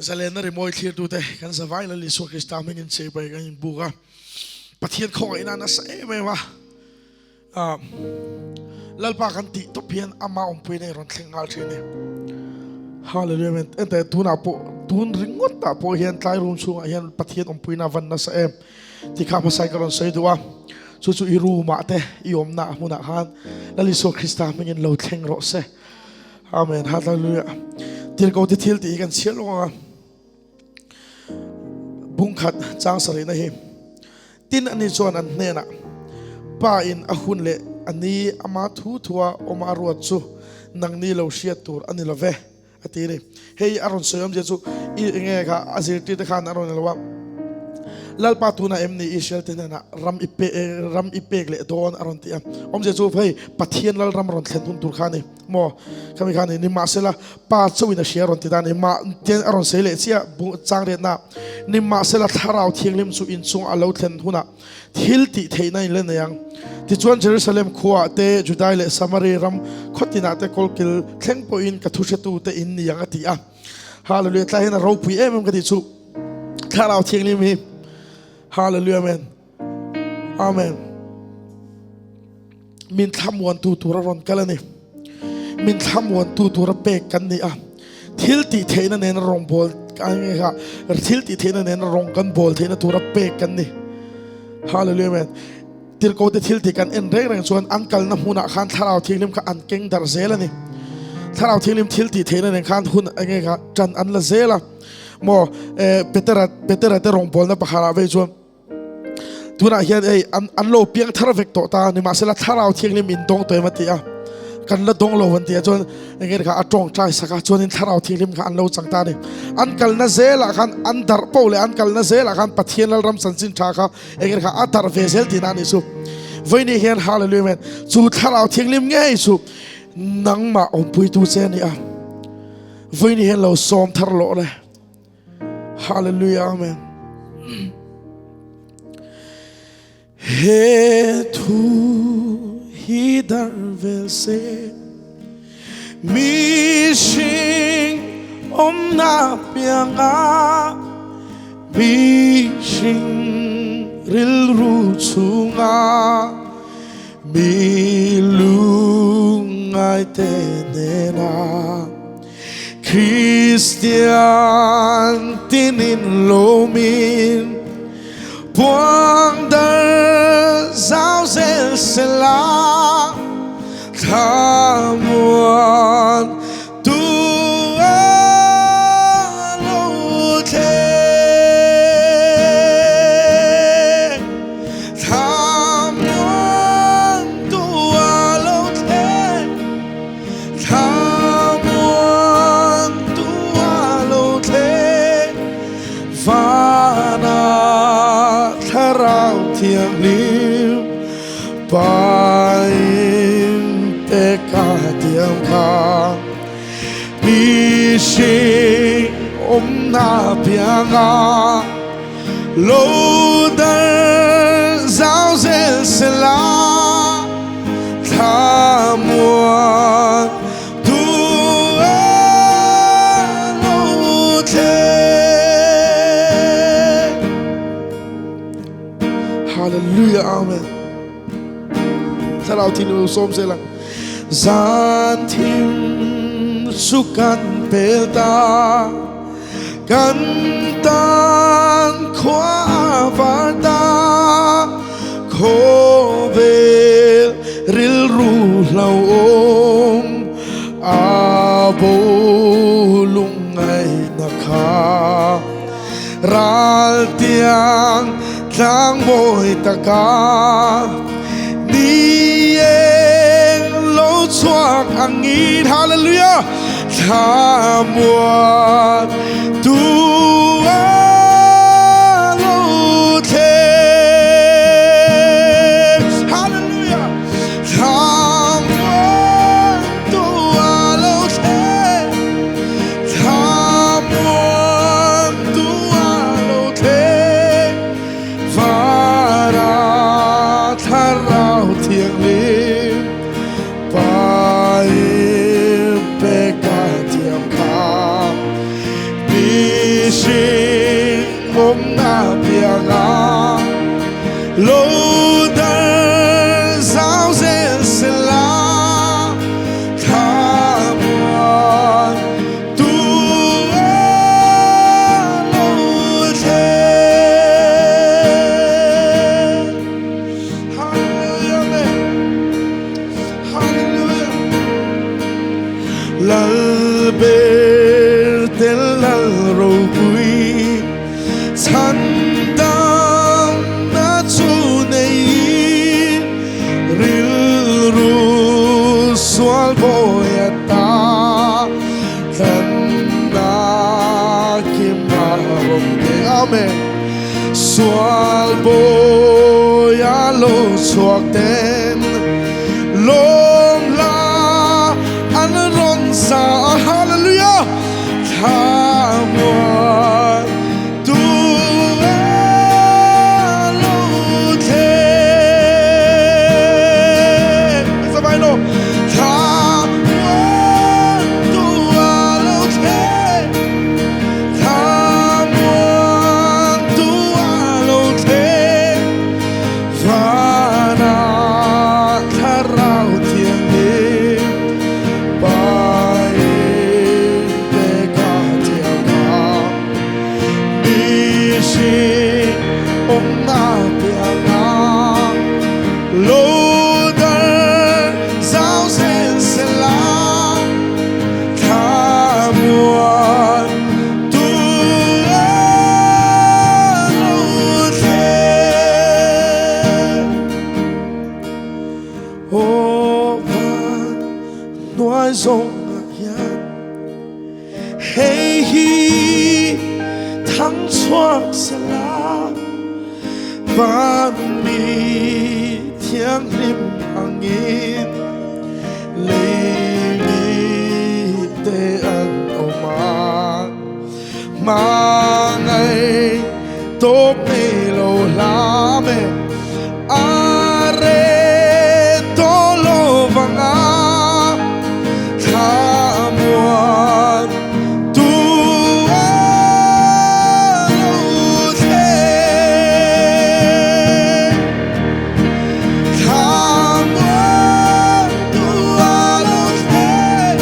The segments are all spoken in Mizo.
Zalenna rimawi thlirtute kan zavai Lal Isua Krista hmingin chibai kan inbuk a, Pathian khawngaihna nasa em em a, Lalpa kan tih tawp hian ama awmpuina i rawn thleng nghal thin a ni. Hallelujah amen. Ente tunah pawh tun ringawt ah pawh hian tlai room chhungah hian Pathian awmpuina a van nasa em tih kha hmasai ka rawn sawi duh a, chu chu i room ah te i awmna hmunah khan Lal Isua Krista hmingin lo thleng rawh se. Amen. Hallelujah. Tirhkoh te thil tih hi kan chhiar lawk ang a. Bungkhat chang sarihna hi tin ani chuan an hnenah Pa in a hun leh a ni ama thu thua awm a ruat chu nangni lo hriat tur a ni lo ve a ti a ni. Hei a rawn sawi awmzia chu i enge kha a zirtir te khan a rawn lo a. Lalpa tunah em ni Israel te hnenah ram i pe ram i pek leh dawn a rawn ti a. Awmzia chu hei Pathian Lalram rawn thlen hun tur kha a ni maw? Khami kha a ni. Nimahsela Pa chauhin a hria a rawn ti ta a ni. Mah tian a rawn sawi leh chiah bu chang riatna. Nimahsela Thlarau Thianghlim chu inchung a lo thlen hunah thil tih theihna in la nei ang. Tichuan Jerusalem khuaah te, Judai leh Samari ram khaw tinah te kawlkil thleng pawhin ka thuhretu te in ni ang a ti a. Hallelujah tlai hian a ropui em em ka tih chu Thlarau Thianghlim hi. Hallelujah amen. Amen. Min thlamuantu tur a rawn kal a ni. Min thlamuantu tur a pek kan ni a. Thil tih theihna nen a rawn bawl thil tih theihna nen a rawn kan bawl theihna tur a pek kan ni. Hallelujah amen. Tirhkote thil tih kan en reng reng chuan an kalna hmunah khan Thlarau Thianghlim kha an keng darh zel a ni. Thlarau Thianghlim thil tih theihna nen khan hun enge kha tan an la zel a. Maw Petera Petera te rawngbawlna pakhatah vei chuan tunah hian ei an an lo piang thar vek tawh ta nimahsela Thlarau Thianghlim in dawng tawh em a ti a. Kan la dawng lo an ti a chuan enge kha a tawngtai sak a chuanin Thlarau Thianghlim kha an lo chang ta a ni. An kalna zelah khan an darh poh leh an kalna zelah khan Pathian Lalram chanchin tha kha Eng kha a tar ve zel tihna a nih chu. Vawiini hian Hallelujah men chu Thlarau Thianghlim ngei chu nangmah awmpuitu che a ni a. Vawiini hian lo sawm thar lawh le. Hallelujah amen. He thu hi dar vel se mihring awmna pianga Mihring rilru chhunga mi lungngaite hnena Kristian tinin lawmin puang dar zau zel sela thlamuan Tu a lo thleng, thlamuan tu a lo thleng, thlamuan tu a lo thleng, vana Thlarau Thianghlim Pain peka tiam kha mihring awmna pianga lo dar zau zel sela thlamuan tu a lo thleng. Hallelujah Amen. Thlarau thinlung sawm zel ang. Zan thim chu kan pel ta, kan tan khua a var ta, khawvel rilru hlauhawm a bo lungngaihna kha. Ral tiang tlang mawi taka ni eng lo chhuak angin Hallelujah thlamuan tu a lo thleng Hallelujah thlamuan tu a lo thleng Thlamuan tu a lo thleng vara Thlarau Thianghlim Paim peka thiam kha. Mihring awmna pianga lo dar zau zel sela thlamuan tu a lo thleng. Hallelujah Amen. Hallelujah. Lal ber tel lal ropui chhan damna chu neiin rilru sual bawi ata tlanna kim a rawn pe. Amen. Sual bawi a lo chhuak ten lawm hla an rawn sa a. Hallelujah! Thlamuan tu a lo thleng. Sabay no. Thlamuan tu a lo thleng. Thlamuan tu a lo thleng. Vana Thlarau Thianghlim Pain peka thiangha mihring awmna pianga lo dar zau zel sela thlamuan tu a lo thleng. Aw van hnuai zawngah hian hei hi thang chhuak sela van mi thianghlim angin lei mite an awm a, hmangaih tawp nei lo hlam e, a reh tawh lo vang a, thlamuan tu a lo thleng. Thlamuan tu a lo thleng,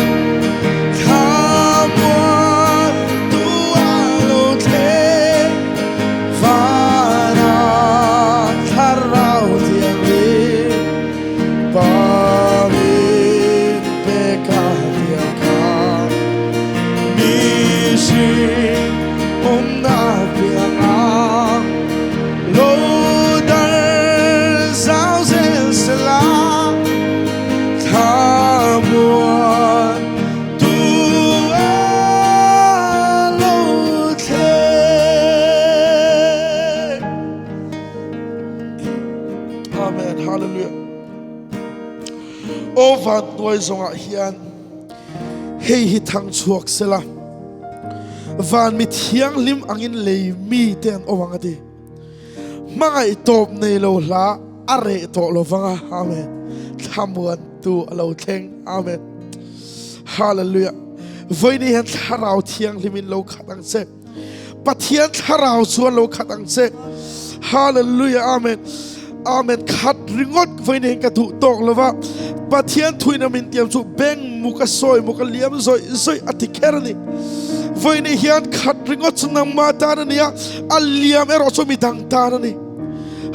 thlamuan tu a lo thleng, vana thlarau thianghlim Pamin peka tiang kha mihring awmna pianga lo dar zau zel sela thlamuan tu a lo thleng. Amen. Hallelujah. Aw van hnuai zawngah hian hei hi thang chhuak sela van mi thianghlim angin lei mi te an awm ang a ti. Hmangaih tawp nei lo hla a reh tawh lo vang a. Amen. Thlamuan tu a lo thleng. Amen. Hallelujah. Vawiin hian thlarau thianghlim in lo khat ang che. Pathian thlarau chuan lo khat ang che. Hallelujah. Amen. Amen. Khat ringawt vawiin hian ka duh tawk lova. Pathian thuin a min tiam chu beng mu ka sawi mu ka liam zawih zawih a ti kher a ni. Vawiin hian khat ringawt chu nangmah tan a ni a, a liam erawh chu midang tan a ni.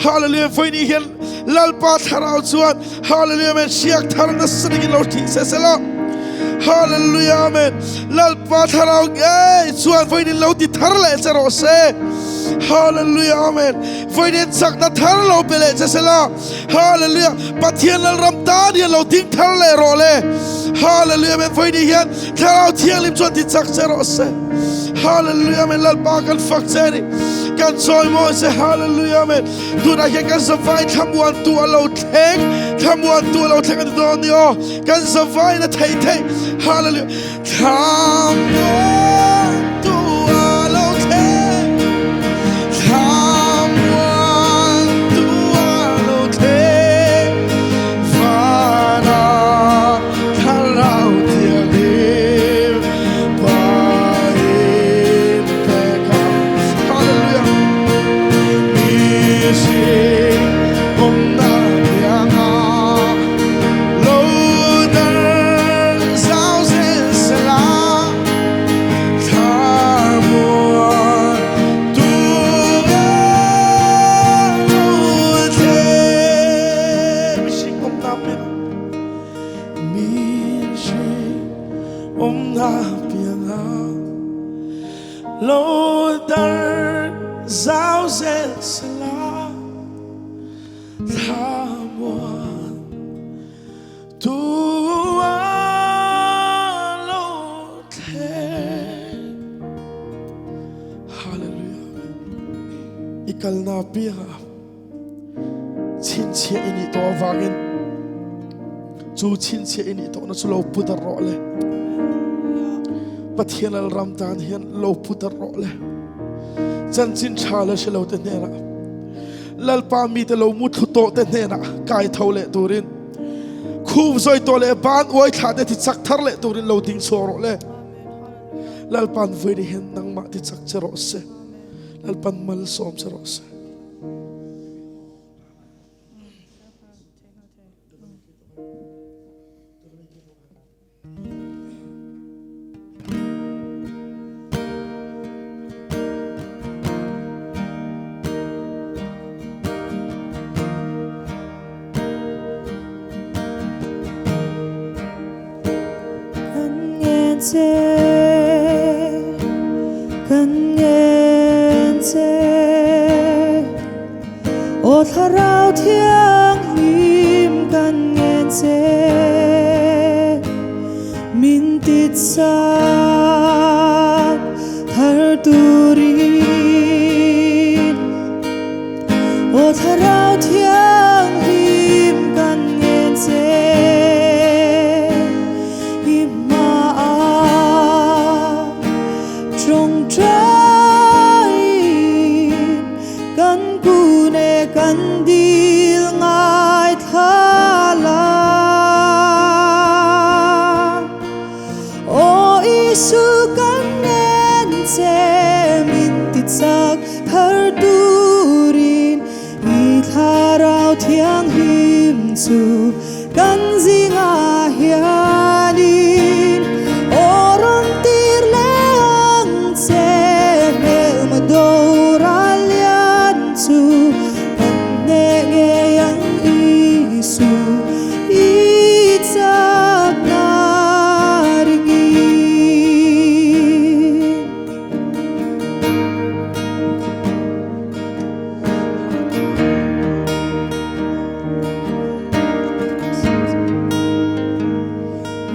Hallelujah. Vawiin hian Lalpa thlarau chuan Hallelujah. Amen. Hriak thar nasa takin lo thih se sela. Hallelujah. Amen. Lalpa thlarau ngei chuan vawiin lo ti thar leh che rawh se. Hallelujah. Amen. Vawiin chakna thar lo pe leh che sela. Hallelujah. Pathian Lalram tan hian lo ding thar leh rawh le. Hallelujah. Amen. Vawiin hian thlarau thianghlim chuan ti chak che rawh se. Hallelujah. Amen. Lalpa kan fak che ni. Kan chawi mawi che. Hallelujah. Amen. Tunah hian kan zavai thlamuan tu a lo thleng. Thlamuan tu a lo thleng a ni dawn ni aw. Kan zavai na thei thei. Hallelujah. Thlamuan tu a lo thleng. Thlamuan tu a lo thleng. Vana thlarau thianghlim pain peka. Lo dar zau zel sela thlamuan tu a lo thleng. Hallelujah. I kalna piangah chhinchhiah i nih tawh avangin chu chhinchhiah i nih tawhna chu lo pu dar rawh le. Pathian lal ram tan hian lo pu dar rawh le. Chanchin tha le hre lo te hnenah Lalpa mite lo mu thlu tawh te hnenah kai tho leh turin khup zawi tawh leh ban uai thla te ti chak thar leh turin lo ding chhuak rawh le. Lalpan vui ni hian nangmah ti chak che rawh se. Lalpan malsawm che rawh se. Kan ngen che, kan ngen che, Aw Thlarau Thianghlim kan ngen che, Min titsak thar turin. Aw Thlarau Thianghlim kan ngen che, I hmaah ṭawngṭaiin kan kun e kan dil ngaithla la. Aw Isu kan ngen che, min tichak thar turin i Thlarau Thianghlim chu kan zingah hianin aw rawn tir leh ang che, hmelma doral lian chu kan hneh ngei ang Isu i chakna ringin.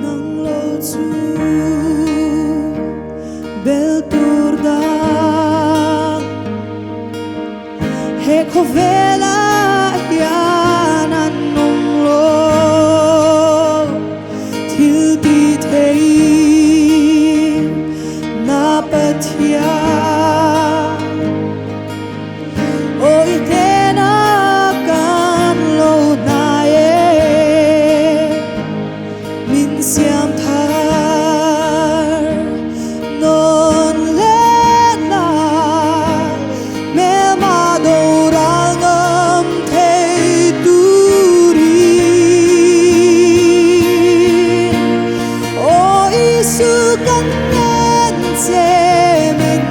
Nang lo chu bel tur dang he khawvelah hian an awm lo thil ti thei na Pathian. Aw i hnenah kan lo hnai e, min siam thar nawn leh na, hmelma doral ngam thei turin. Aw Isu kan ngen che min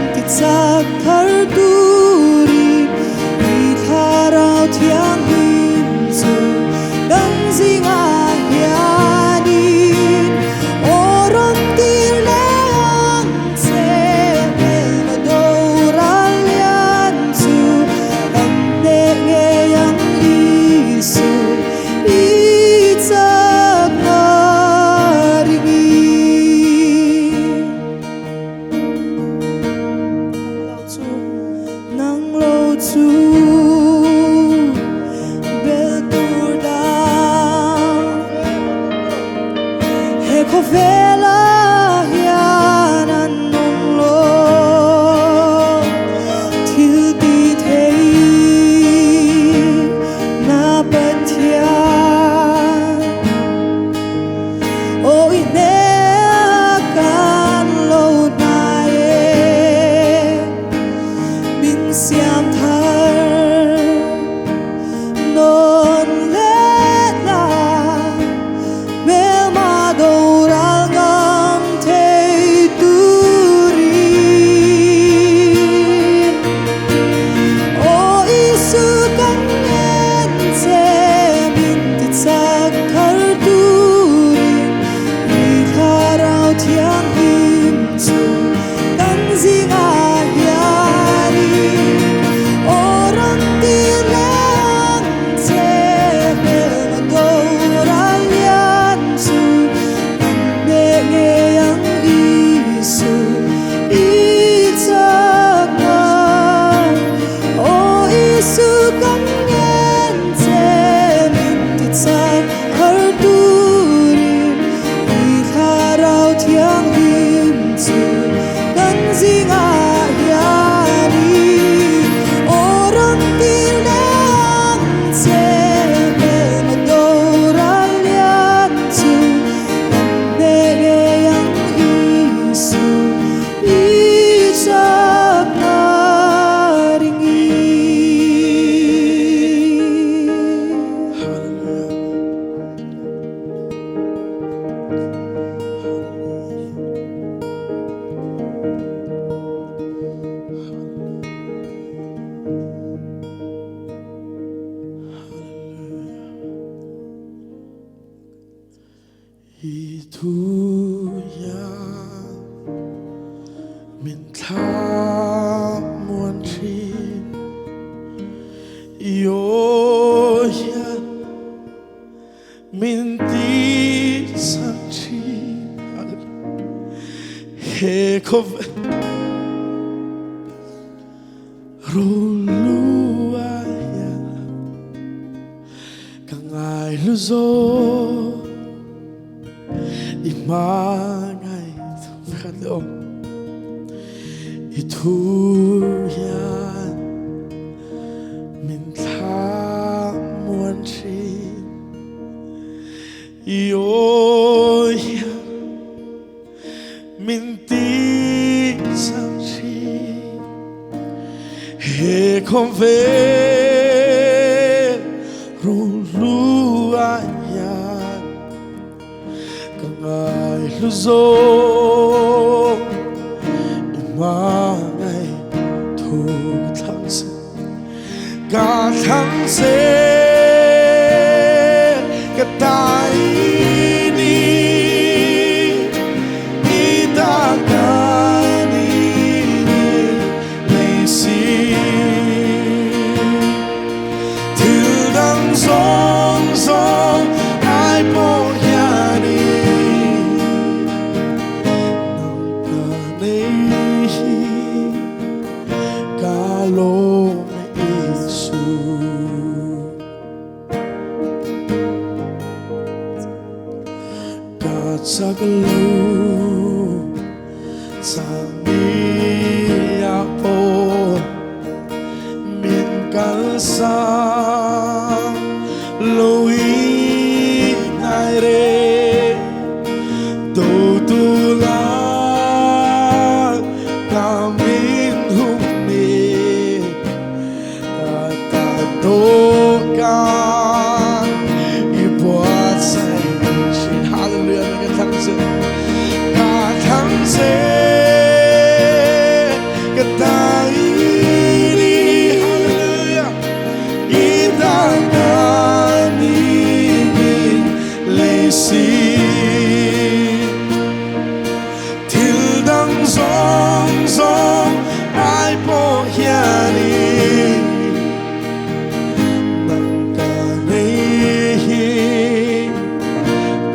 zingah hianin aw rawn tir leh ang che hmelma doral lian chu kan hneh ngei ang Isu i chakna ringin. Hallelujah. I thu hian min thlamuan thin I aw hian Min ti chak thin he khawvel rulu ah hian ka ngai hlu zaw i hmangaih khat le aw i thu hian Min thlamuan thin i aw hian min ti chak thin he khawvel rohlu ah hian ka ngai hlu zawk i hmangaih thu ka thlang se ka thlang se ka tai ni i ta ka ni lei si Thil dang zawng zawng ai pawh hianin nang ka nei hi ka lawm Isu. Ka chak lo chang ni ah pawh Min kalsan lo i nai re do tu la ka min hum ni ka ta do ka i buatsaih chin hallelujah ka thang se ka thang se ka ta ini hallelujah ita ni min lei si thil dang zawng zawng ai pawh hianin nang ka nei hi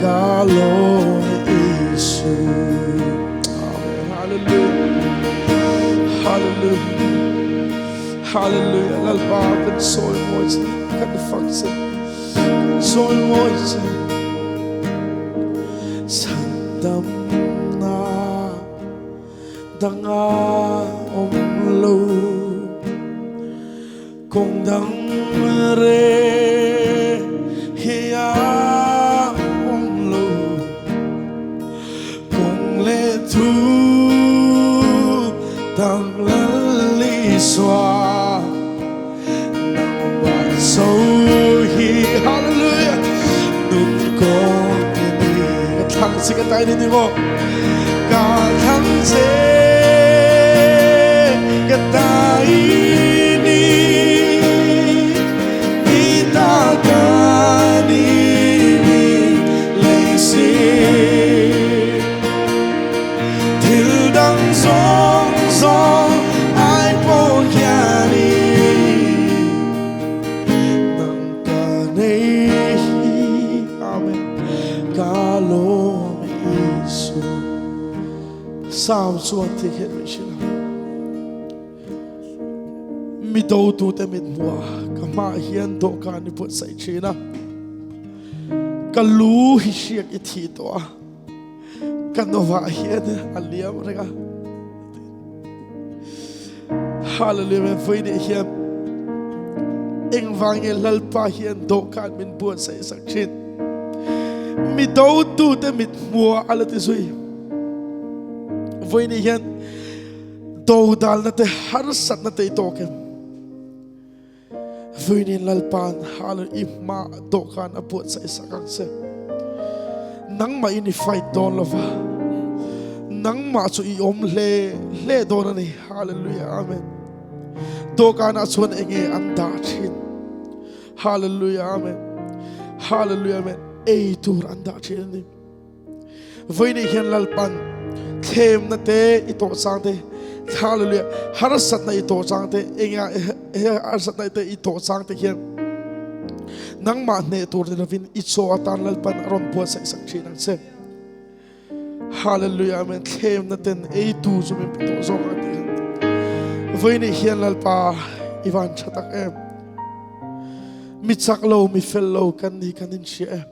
ka lawm Isu. Amen. Hallelujah. Hallelujah. Hallelujah. Lalpa kan sawi mawi che, kan fak che, kan sawi mawi che. Chhandamna danga awm lo. Kawng dang re hi a awm lo. Kawng le thu dang Lal Isua nangmah zo hi. Hallelujah. Nun kawng ini ka thlang si ka tai ni ni maw ka thlang che ka tai ni i ta ka ni ni lei si thil dang zawng zawng ai pawh hianin nang ka nei hi amen ka lawm Isu Psalm chuan ti hian min hrilh a mi dotute mit hmuh a ka hmaah hian dawhkan i buatsaih thin a ka lu hi hriak i thi tawh a ka novah hian a liam reng a. Hallelujah amen Vawiinah hian engvang nge Lalpa hian dawhkan min buatsaih sak thin. Mi dotute mit hmuah a la ti zui. Vawiinah hian dodalna te harsatna te i tawk em? Vawiinin Lalpa'n Hallelujah i hma dawhkan a buatsaih sak ang che. Nangmah in i fight dawn lova, nangmah chu i awm hle hle dawn a ni. Hallelujah Amen. Dawhkanah chuan enge an dah thin. Hallelujah Amen. Hallelujah Amen. Ei tur an dah thin a ni. Vawiinah hian Lalpan thlemna te i tawh chang te, hallelujah, harsatna i tawh chang te, enga harsatna te i tawh chang te hian nangmah hneh tur ni lovin i chaw atan Lalpan a rawn buatsaih sak thin ang che. Hallelujah, amen. Thlemna ten ei tu chu min pe tawh zawk ang tih. Vawiinah hian Lalpa i van tha tak em. Mi chak lo, mi fel lo kan ni kan inhria em.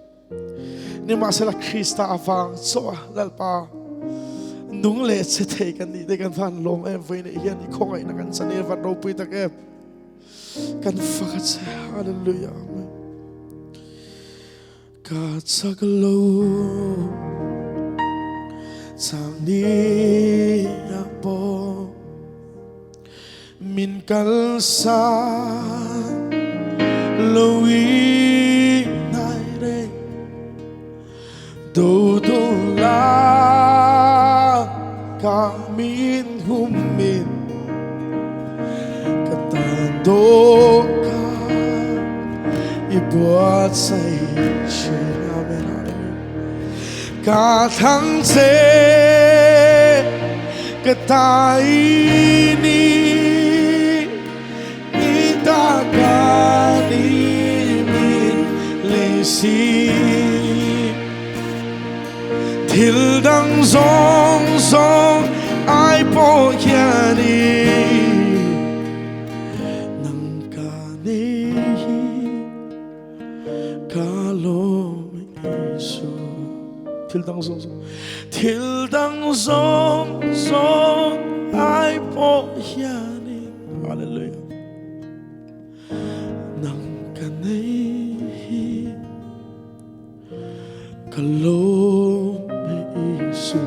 Nimahsela Krista avang chaw a Lalpa nung leh che thei kan nih te kan van lawm em vawiin hian i khawngaihna kan chan hi van ropui tak em kan fak a che hallelujah amen ka chak lo chang ni a pawh Min kalsan lo i nai reng Do do la ka min hum min Ka tan do ka i buatsaih thin Amen Hallelujah Ka thlang che ka ta i ni i ta ka ni min lei si thil dang zawng zawng ai pawh hian i nang ka nei hi Ka lawm Isu Thil dang zawng zawng Thil dang zawng zawng ai pawh hianin Hallelujah Nang ka nei hi Ka lawm Isu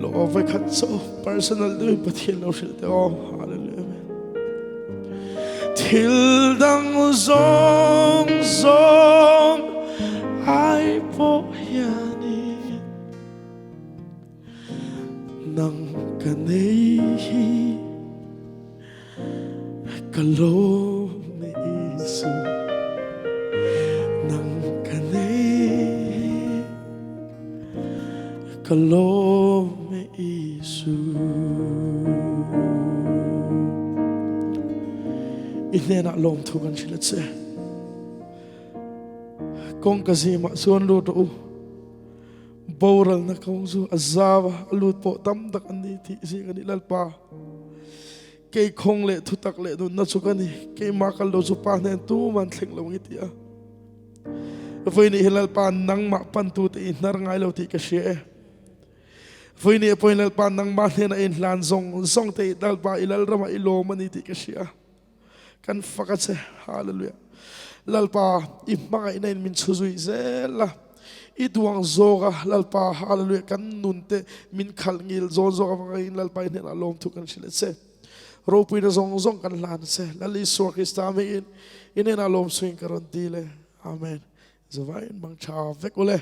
Lo vai khat cho personal deuhin Pathian lo hrilh teh aw Hallelujah Thil dang zawng zawng ai pawh hianin nang ka nei hi ka lawm e Isu nang ka nei hi Ka lawm e Isu. I hnenah lawmthu kan hrilh a che. Kawngka zimah chuan lut rawh u. Boralna kawng chu a zau a, a lut pawh tam tak an ni tih zing a ni Lalpa. Kei khawng leh thutak leh nunna chu ka ni. Keimah kal lo chu Pa hnen tuman thleng lo ngi ti a. Vawiin hi Lalpa nangmah pantute i hnar ngai lo tih ka hria e. Vawiin hi pawhin Lalpa nangmah hnenah in hlan zawng zawng te i Lalpa i Lalramah i lawm a ni tih ka hria. Kan fak a che. Hallelujah. Lalpa i hmangaihna in min chhu zui zel a. I duang zawk a Lalpa hallelujah kan nun te min khalh ngil zawn zawk avangin Lalpa i hnenah lawmthu kan hrilh a che. Ropuina zawng zawng kan hlan che. Lal Isua Krista hmingin i hnenah lawmsuin ka rawn dil e. Amen. Zavain mang tha vek ule.